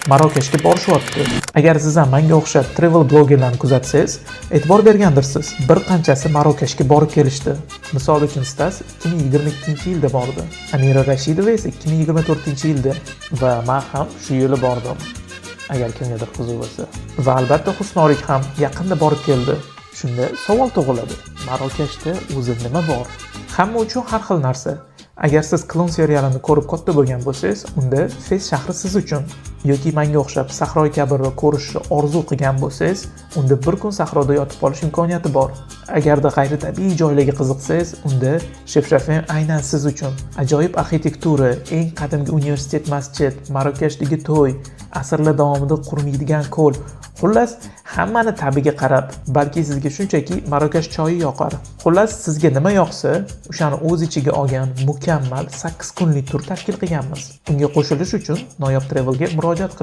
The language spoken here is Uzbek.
Marokashga borishyapti. Agar siz ham menga o'xshab travel blogerlarni kuzatsangiz, e'tibor bergandirsiz. Bir qanchasi Marokashga borib kelishdi. Misol uchun, Stas 2022-yilda bordi. Amira Rashidova esa 2024-yilda va men ham shu yili bordim. Agar kimgadir qiziq bo'lsa. Va albatta Husnorik ham yaqinda borib keldi. Shunda savol tug'iladi. Marokashda o'zi nima bor? Hamma uchun har xil narsa. Agar siz Klon serialini ko'rib katta bo'lgan bo'lsangiz, unda Fes shahri siz uchun. Yoki menga o'xshab Sahroi Kabirni ko'rishni orzu qilgan bo'lsangiz, unda bir kun sahroda yotib qolish imkoniyati bor. Agarda g'ayritabiiy joylarga qiziqsangiz, unda Shefshafen aynan siz uchun. Ajoyib arxitektura, eng qadimgi universitet masjid, Marokashdagi to'y, asrlar davomida qurimaydigan ko'l. Xullas, hammani ta'biga qarab, balki sizga shunchaki Marokash choyi yoqar. Xullas, sizga nima yoqsa, o'shani o'z ichiga olgan mukammal 8 kunlik tur tashkil qilganmiz. Unga qo'shilish uchun Noyob Travelga murojaat qiling.